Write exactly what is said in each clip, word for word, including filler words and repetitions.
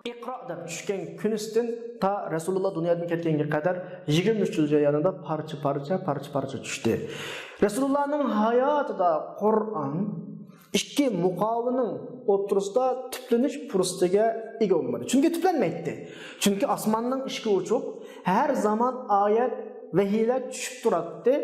ئىقرا دەپ چۈشكەن كۈنىسىدىن تا رەسۇلۇللا دۇنيادىن كەتكەنگە قەدەر يىگىرمە ئۈچ يىل جەريانىدا پارچە-پارچە، پارچە-پارچە چۈشتى. رەسۇلۇللانىڭ ھاياتىدا قۇرئان ئىككى مۇقاۋىنىڭ ئوتتۇرىسىدا تۈپلىنىش پۇرسىتىگە ئىگە بولمىدى. چۈنكى تۈپلەنمەيتتى. چۈنكى ئاسماننىڭ ئىشىكى ئوچۇق، ھەر زامان ئايەت، ۋەھىيلەر چۈشۈپ تۇراتتى.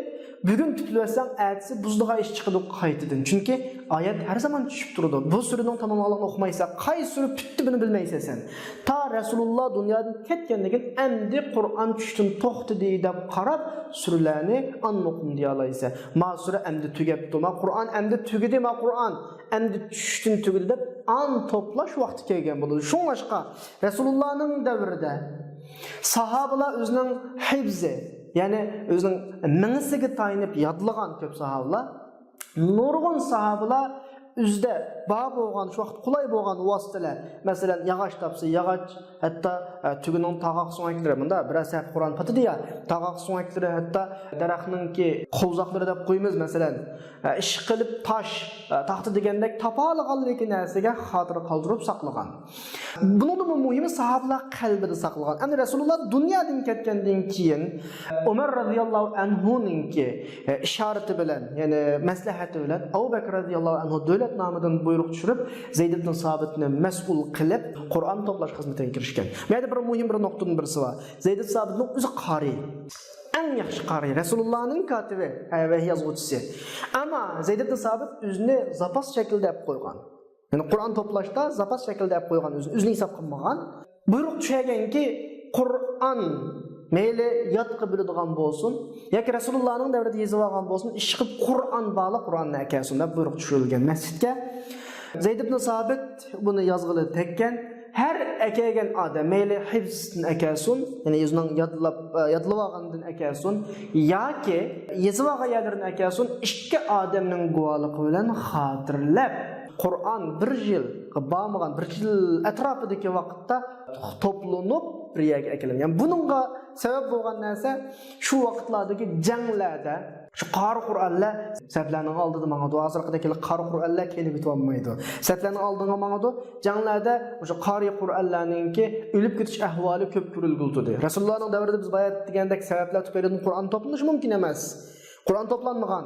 بۈگۈن تۈپلىۋەتسەڭ، ئەتىسى بۇزىدىغان ئىش چىقىدۇ قايتىدىن. چۈنكى ئايەت ھەر زامان چۈشۈپ تۇرىدۇ. بۇ سۈرىنىڭ تاماملانغانلىقىنى ئوقۇمايسەن، قايسى سۈرە پۈتتى، بۇنى بىلمەيسەن سەن. تا رەسۇلۇللا دۇنيادىن كەتكەندىن كېيىن ئەمدى قۇرئان چۈشۈشتىن توختىدى دەپ قاراپ، سۈرىلەرنى ئاندىن ئوقۇدۇم دېيەلەيسەن. ما سۈرە ئەمدى تۈگەپتۇ، ما قۇرئان ئەمدى تۈگىدى، ما قۇرئان ئەمدى چۈشۈشتىن تۈگىدى دەپ ئان توپلاش ۋاقتى كەلگەن بولىدۇ. شۇڭلاشقا رەسۇلۇللانىڭ دەۋرىدە ساھابىلار ئۆزىنىڭ ھىفزى، يەنى ئۆزىنىڭ مېڭىسىگە تايىنىپ يادلىغان كۆپ ساھابىلار. نۇرغۇن ساھابىلار ئۆزىدە بار بولغان، شۇ ۋاقىت قولاي بولغان ۋاسىتىلەر، مەسىلەن، ياغاچ تاپسا ياغاچ، ھەتتا، ئە، تۈگىنىڭ تاغاق سۆڭەكلىرى، مۇندا بىرەر سەھىپە قۇرئان پاتىدى يا، تاغاق سۆڭەكلىرى، ھەتتا دەرەخنىڭكى قوۋزاقلىرى دەپ قويىمىز، مەسىلەن، ئە، ئىشقىلىپ تاش، ئە، تاختا دېگەندەك تاپالىغانلىكى نەرسىگە خاتىرە قالدۇرۇپ ساقلىغان. بۇنىڭدىنمۇ مۇھىمى ساھابىلار قەلبىدە ساقلىغان. ئەمدى رەسۇلۇللا دۇنيادىن كەتكەندىن كېيىن ئۆمەر رەزىياللاھۇ ئەنھۇنىڭكى، ئە، ئىشارىتى بىلەن، يەنى مەسلىھەتى بىلەن ئەبۇ بەكىر رەزىياللاھۇ ئەنھۇ دۆلەت نامىدىن بۇيرۇق چۈشۈرۈپ، زەيد ئىبن سابىتنى مەسئۇل قىلىپ قۇرئان توپلاش خىزمىتىگە كىرىشكەن. بۇ يەردە بىر مۇھىم بىر نۇقتىدىن بىرسى بار. زەيد ئىبن سابىتنىڭ ئۆزى قارىي. ئەڭ ياخشى قارىي، رەسۇلۇللانىڭ كاتىبى، ھە، ۋەھىي يازغۇچىسى. ئەمما زەيد ئىبن سابىت ئۆزىنى زاپاس شەكىلدە ئەپ قويغان. يەنى قۇرئان توپلاشتا زاپاس شەكىلدە ئەپ قويغان ئۆزىنى، ئۆزىنى ھېساب قىلمىغان. بۇيرۇق چۈشەرگەنكى، قۇرئان مەيلى يادقا بىلىدىغان بولسۇن ياكى رەسۇلۇللانىڭ دەۋرىدە يېزىۋالغان بولسۇن، ئىشقىلىپ قۇرئان بارلا قۇرئاننى ئەكەلسۇن دەپ بۇيرۇق چۈشۈرۈلگەن مەسچىتكە. زەيد ئىبن سابىت بۇنى يازغىلى تەگكەن. ھەر ئەكەلگەن ئادەم، مەيلى ھىفزدىن ئەكەلسۇن، يەنى ئۆزىنىڭ يادلاپ، يادلىۋالغىنىدىن ئەكەلسۇن ياكى يېزىۋالغان يەرلىرىدىن ئەكەلسۇن، ئىككى ئادەمنىڭ گۇۋاھلىقى بىلەن خاتىرىلەپ، قۇرئان بىر يىلغا بارمىغان، بىر يىل ئەتراپىدىكى ۋاقىتتا توپلىنىپ بىر يەرگە ئەكېلىنگەن. بۇنىڭغا سەۋەب بولغان نەرسە شۇ ۋاقىتلاردىكى جەڭلەردە شۇ قارى قۇرئانلار سەپلەرنىڭ ئالدىدا ماڭىدۇ. ھازىرقىدەك قارى قۇرئانلار كېلىپ يېتىۋالمايدۇ. سەپلەرنىڭ ئالدىغا ماڭىدۇ. جەڭلەردە مۇشۇ قارى قۇرئانلارنىڭكى ئۆلۈپ كېتىش ئەھۋالى كۆپ كۆرۈلگىلى تۇردى. رەسۇلۇللانىڭ دەۋرىدە بىز بايا دېگەندەك سەۋەبلەر تۈپەيلىدىن قۇرئان توپلىنىشى مۇمكىن ئەمەس. قۇرئان توپلانمىغان.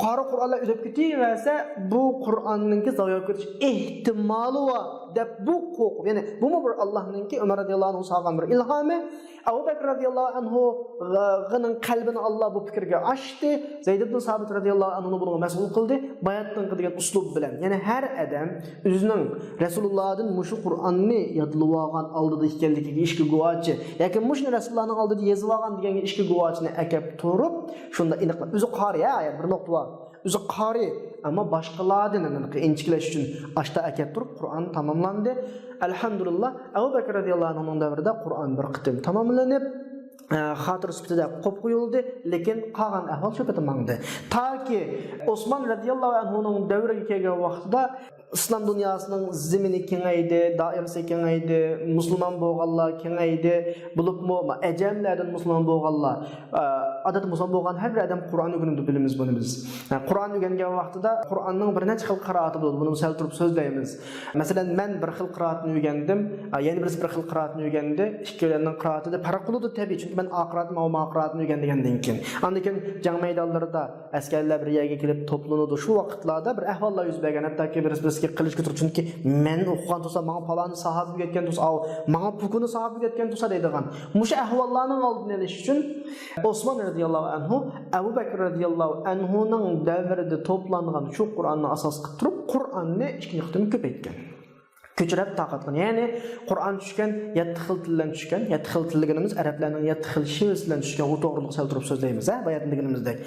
قارى قۇرئانلار ئۆلۈپ كېتىۋەرسە، بۇ قۇرئاننىڭكى زايە بولۇپ كېتىش ئېھتىمالى بار دەپ بۇ قورقۇپ، يەنى بۇمۇ بىر ئاللانىڭكى ئۆمەر رەزىياللاھۇ ئەنھۇغا سالغان بىر ئىلھامى. ئەبۇ بەكرى رەزىياللاھۇ ئەنھۇنىڭ قەلبىنى ئاللا بۇ پىكىرگە ئاچتى. زەيد ئىبن سابىت رەزىياللاھۇ ئەنھۇنى بۇنىڭغا مەسئۇل قىلدى. باياتىنقى دېگەن ئۇسلۇب بىلەن. يەنى ھەر ئادەم ئۆزىنىڭ رەسۇلۇللادىن مۇشۇ قۇرئاننى يادلىۋالغان ئالدىدا ئىكەنلىكىگە ئىككى گۇۋاچى ياكى مۇشۇنى رەسۇلۇللانىڭ ئالدىدا يېزىۋالغان دېگەنگە ئىككى گۇۋاچىنى ئەكەپ تۇرۇپ، شۇنداق ئېنىقلاپ، ئۆزى قارى، ھە، بىر نۇقتا بار. ئۆزى قارى، ئەمما باشقىلاردىن ئېنىقى ئىنچىكىلەش ئۈچۈن ئاشتا ئەكەپ تۇرۇپ، قۇرئان تاماملاندى. ئەلھەمدۇلىللا، ئەبۇ بەكرى رەزىياللاھۇ ئەنھۇنىڭ دەۋرىدە قۇرئان بىر قېتىم تاماملىنىپ، ئە، خاتىرە سۈپىتىدە قويۇپ قويۇلدى، لېكىن قالغان ئەھۋال شۇ پېتى ماڭدى. تاكى ئوسمان رەزىياللاھۇ ئەنھۇنىڭ دەۋرىگە كەلگەن ۋاقتىدا ئىسلام دۇنياسىنىڭ زېمىنى كېڭەيدى، دائىرىسى كېڭەيدى، مۇسۇلمان بولغانلار كېڭەيدى، بولۇپمۇ ئەجەملەردىن مۇسۇلمان بولغانلار، ئە، ئادەتتە مۇسۇلمان بولغان ھەر بىر ئادەم قۇرئان ئۆگىنىدۇ، بىلىمىز بۇنى بىز. ئە، قۇرئان ئۆگەنگەن ۋاقتىدا قۇرئاننىڭ بىر نەچچە خىل قىرائىتى بولىدۇ، بۇنى بىز سەل تۇرۇپ سۆزلەيمىز. مەسىلەن، مەن بىر خىل قىرائەتنى ئۆگەندىم، ئە، يەنە بىرسى بىر خىل قىرائەتنى ئۆگەندى، ئىككىيلەننىڭ قىرائىتىدە پەرق بولىدۇ تەبىئىي، چۈنكى مەن ئا قىرائەتنى، ماۋۇ ما قىرائەتنى ئۆگەندىم دېگەندىن كېيىن. ئاندىن كېيىن جەڭ مەيدانلىرىدا ئەسكەرلەر بىر يەرگە كېلىپ توپلىنىدۇ. شۇ ۋاقىتلاردا بىر ئەھۋاللار يۈز بەرگەن، ھەتتاكى بىرسى بىرسىگە قىلىچ كۆتۈرۈپ، چۈنكى مەن ئوقۇغان تۇرسا، ماڭا پالانى ساھابە ئۆگەتكەن تۇرسا، ئاۋۇ ماڭا پۇكۇنى ساھابە ئۆگەتكەن تۇرسا دەيدىغان. مۇشۇ ئەھۋاللارنىڭ ئالدىنى ئېلىش ئۈچۈن ئوسمان رەزىياللاھۇ ئەنھۇ، ئەبۇ بەكرى رەزىياللاھۇ ئەنھۇنىڭ دەۋرىدە توپلانغان شۇ قۇرئاننى ئاساس قىلىپ تۇرۇپ، قۇرئاننى ئىككىنچى قېتىم كۆپەيتكەن. كۆچۈرۈپ تارقاتقان. يەنى قۇرئان چۈشكەن، يەتتە خىل تىل بىلەن چۈشكەن. يەتتە خىل تىل دېگىنىمىز ئەرەبلەرنىڭ يەتتە خىل شېۋىسى بىلەن چۈشكەن. ئۇ توغرىلىق سەل تۇرۇپ سۆزلەيمىز، ھە، باياتىن دېگىنىمىزدەك.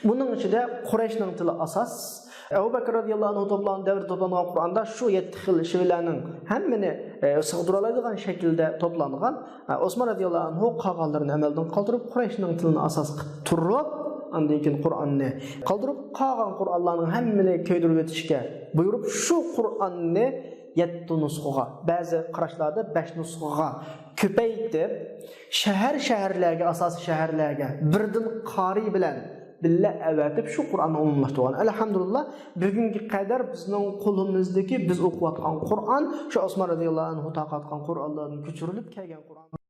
بۇنىڭ ئىچىدە قۇرەيشنىڭ تىلى ئاساس. ئەبۇ بەكرى رەزىياللاھۇ ئەنھۇ توپلانغان دەۋردە توپلانغان قۇرئاندا شۇ يەتتە خىل شېۋىلەرنىڭ ھەممىنى، ئە، سىغدۇرالايدىغان شەكىلدە توپلانغان. ئە، ئوسمان رەزىياللاھۇ ئەنھۇ قالغانلىرىنى ئەمەلدىن قالدۇرۇپ، قۇرەيشنىڭ تىلىنى ئاساس قىلىپ تۇرۇپ، ئاندىن كېيىن قۇرئاننى قالدۇرۇپ، قالغان قۇرئانلارنىڭ ھەممىنى كۆيدۈرۈۋېتىشكە بۇيرۇپ، شۇ قۇرئاننى يەتتە نۇسخىغا، بەزى قاراشلاردا بەش نۇسخىغا كۆپەيتىپ، شەھەر-شەھەرلەرگە، ئاساسىي شەھەرلەرگە بىردىن قارىي بىلەن بىللە ئەۋەتىپ شۇ قۇرئاننى ئومۇملاشتۇرغان. ئەلھەمدۇلىللا، بۈگۈنگە قەدەر بىزنىڭ قولىمىزدىكى، بىز ئوقۇۋاتقان قۇرئان شۇ ئوسمان رەزىياللاھۇ ئەنھۇ تارقاتقان قۇرئانلاردىن كۆچۈرۈلۈپ كەلگەن قۇرئان.